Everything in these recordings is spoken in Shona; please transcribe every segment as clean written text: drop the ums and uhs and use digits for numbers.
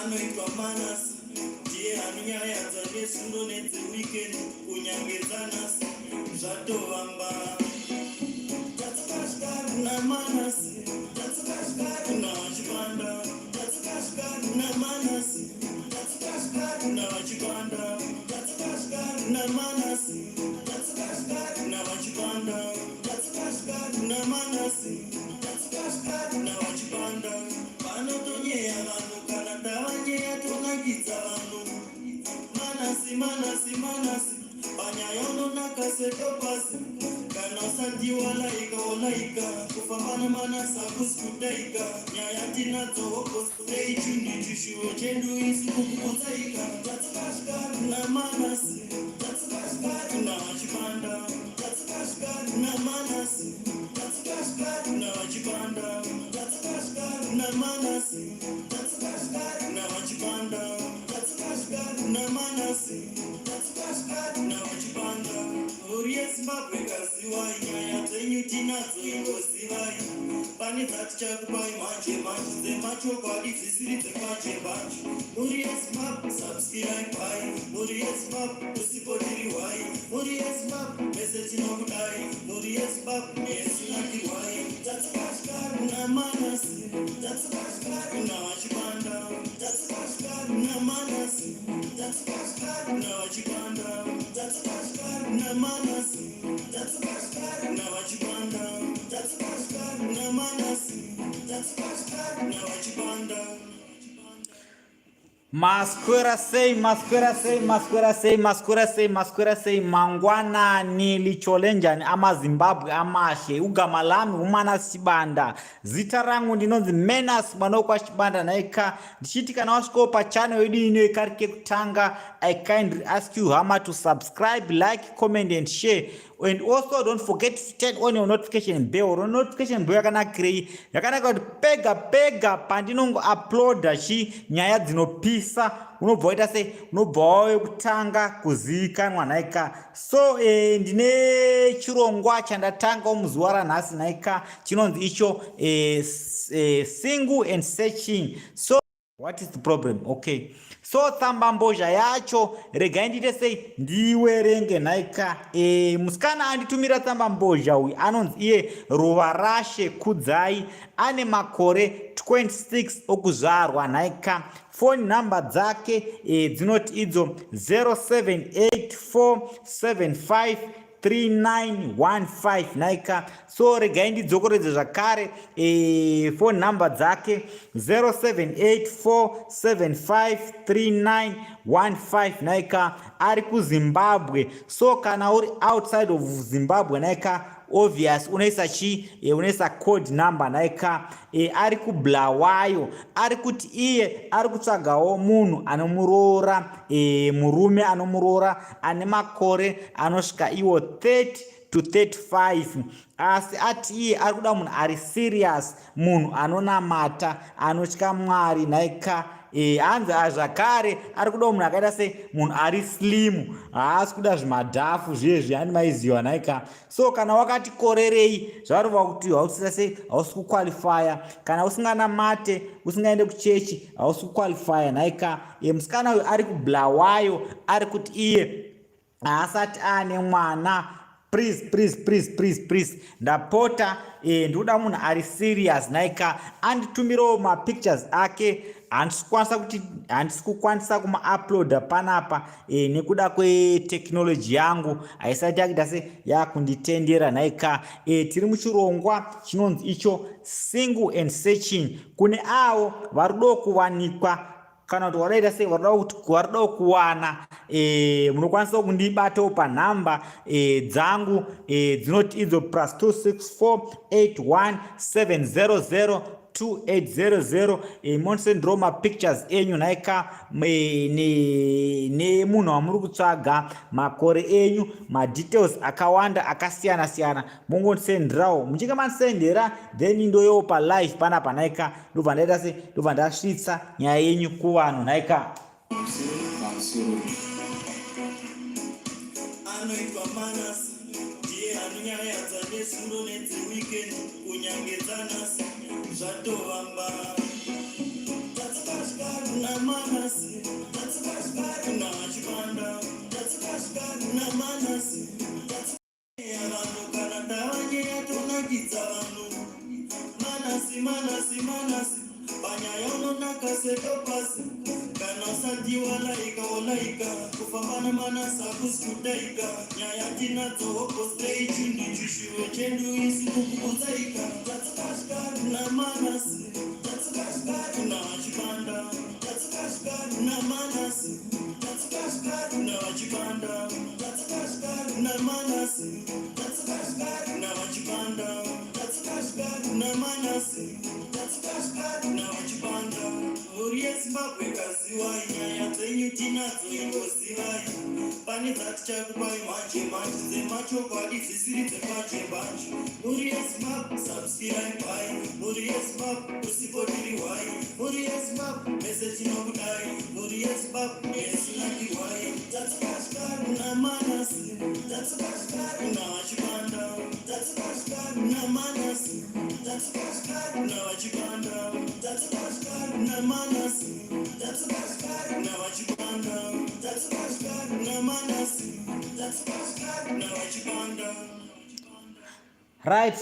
Anoitwa Manasi ndiye anonyayadza nesvundo nedzeweekend, kunyange dzanasi zvatovamba. Tadzoka kuna Manasi, tadzoka kuna VaChibanda, tadzoka kuna Manasi, tadzoka kuna VaChibanda, tadzoka kuna Manasi, tadzoka kuna VaChibanda, tadzoka kuna Manasi, tadzoka kuna VaChibanda. Vanotonyeya vanhu, kana tavanyeya tonakidza vanhu. Manasi, Manasi, Manasi, panyaya unonaka setopasi. Kana usati walaika, walaika. Kufamba naManasi hakusi kudaika. Nyaya tinadzo hoko. Stay tuned, chishuwo chedu isu kukupotsaika. Tadzoka kuna Manasi, tadzoka kuna VaChibanda, tadzoka kuna Manasi, tadzoka kuna VaChibanda, tadzoka kuna Manasi, tadzoka kuna VaChibanda, tadzoka kuna Manasi, tadzoka kuna VaChibanda. Mhuri yeZimbabwe, kaziwai, nyaya dzenyu tinadzo, ingozivai. Pane dzatichakupai manje manje, dzemachokwadi, dzisiri dzembanje mbanje. Mhuri yeZimbabwe, subscribe pai. Mhuri yeZimbabwe, usipotiriwai. Mhuri yeZimbabwe, mese tinokudai. Mhuri yeZimbabwe, nesinakirwai. Tadzoka kuna Manasi, tadzoka kuna VaChibanda, tadzoka kuna Manasi, tadzoka kuna VaChibanda, tadzoka kuna Manasi, tadzoka kuna VaChibanda, tadzoka kuna Manasi, tadzoka kuna VaChibanda. Maswera sei, maswera sei, maswera sei, maswera sei, maswera sei? Mangwanani, litshole njani amaZimbabwe amahle? Ugama lami uManas Chibanda, zita rangu ndinonzi Menas mwana wekwaChibanda. Nhaika, ndichiti kana wasvikawo pachannel yedu ino ikari kekutanga, I kindly ask you, hama, to subscribe, like, comment and share, and also don't forget to turn on your notification bell. Notification bell yakanakirei? Yakanaka kuti pega pega pandinongouploada chi nyaya dzinopisa, unobva waita sei? Unobva wave kutanga kuzivikanwa. Nhaika, so ndine chirongwa chandatangawo muzuva ranhasi. Nhaika, chinonzi icho Single and Searching. So what is the problem? Okay, so tsambambozha yacho, regai ndiite sei, ndiwerenge. Nhaika, musikana anditumira tsambambozha uyu anonzi iye Ruva Rashe Kudzai, ane makore 26 okuzvarwa. Nhaika, foni nhamba dzake dzinoti idzo 078475 3915. Nhaika, so regai ndidzokoredze zvakare phone number dzake, 0784753915. Nhaika, ari kuZimbabwe. So kana uri outside of Zimbabwe, nhaika, obvious unoisa chi unoisa code number. Nhaika, ari kuBulawayo. Ari kuti iye ari kutsvagawo munhu anomuroora, murume anomuroora ane makore anosvika iwo 30 to 35, asi ati iye ari kuda munhu ari serious, munhu anonamata, anotya Mwari. Nhaika, hanzi zvakare ari kudawo munhu akaita se munhu ari slim, haasi kuda zvimadhafu zviye handi maiziva. Nhaika, so kana wakati korerei, zvarova kuti hausita sei, hausi kuqualifya. Kana usinganamate, usingaende kuchechi, hausi kuqualifya. Nhaika, musikana uyu ari kuBulawayo. Ari kuti iye haasati aane mwana. Please, please, please, please, please, ndapota, ndikuda munhu ari serious. Nhaika, anditumirawo mapictures ake. Handisi kukwanisa kuti, handisi kukwanisa kumauploada panapa nekuda kwetechnology yangu haisati yakuita se yakunditendera. Nhaika, tiri muchirongwa chinonzi icho Single and Searching. Kune avo vari kudawo kuwanikwa kana kuti wadaita sei, varikudawo kuwana, munokwanisa kundibatawo panhamba dzangu dzinoti idzo +264 81 700 2800. Mondisenderawo mapictures enyu. Nhaika, nemunhu wamuri kutsvaga, makore enyu, madetails akawanda akasiyana siyana, mongondisenderawo. Muchinge mandisendera, then ndoyowo palive panapa. Nhaika, ndobva ndaita se ndobva ndasvitsa nyaya yenyu kuvanhu. Nhaika. Pamusoro. Anoitwa Manasi ndiye anonyayadza nesvundo nedzeweekend, kunyange dzanasi zvatovamba. zvekare kuna Manasi, tadzoka zvekare kuna Chibanda, tadzoka zvekare kuna Manasi. Vanhu kana tavanyeya tonakidza vanhu. Manasi, Manasi, Manasi, panyaya unonaka setopasi. Kana usati walaika, walaika. Kufamba naManasi hakusi kudaika. Nyaya tinadzo hopo, stay tuned. Chishuwo chedu isu kukudzaika. Tadzoka zvekare kuna Manasi, tadzoka zvekare kuna Chibanda, tadzoka zvekare kuna Manasi, tadzoka zvekare kuna Chibanda, tadzoka zvekare kuna Manasi, tadzoka zvekare kuna Chibanda, tadzoka zvekare kuna Manasi, tadzoka zvekare kuna Chibanda. Mhuri yeZimbabwe, kaziwai nyaya dzenyu tinadzo, ingozivai pane dzatichakupai manje manje, dzemachokwadi dzisiri dzembanje mbanje. Mhuri yeZimbabwe, subscribe pai. Mhuri yeZimbabwe, usipotiriwai. Mhuri yeZimbabwe, mese tinokudai. Mhuri yeZimbabwe, yesinakirwai. Tadzoka zvekare kuna Manasi, tadzoka zvekare kuna Chibanda, tadzoka zvekare kuna Manasi, tadzoka zvekare kuna Chibanda, tadzoka zvekare kuna Manasi, tadzoka zvekare kuna Chibanda, tadzoka zvekare kuna Manasi, tadzoka zvekare kuna Chibanda. Right.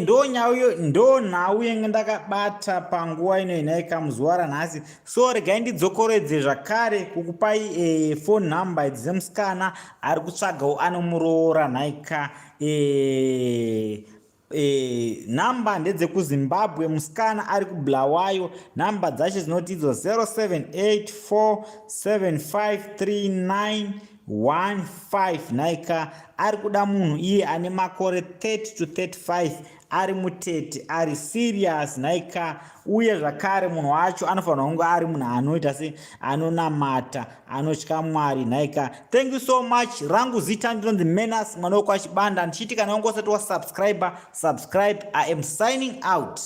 Ndo nyau, ndo nhau yenge ndakabata panguva ino inaika muzuva ranhasi. So regai ndidzokoredze zvakare kukupai phone number idzi dzemusikana ari kutsvagawo anomuroora nhaika. Namba ndedzekuZimbabwe, musikana ari kuBulawayo. Namba dzacho dzinoti idzo 0784753915 nhaika. Ari kuda munhu iye ane makore 30 to 35, ari mutete, ari serious nhaika. Uye zvakare munhu wacho anofanira kunge ari munhu anoita se anonamata, anotya Mwari nhaika. Thank you so much. Rangu zita ndinonzi Menas mwana wekwaChibanda, ndichiti kana wanga usati wasubscribe, subscribe. I am signing out.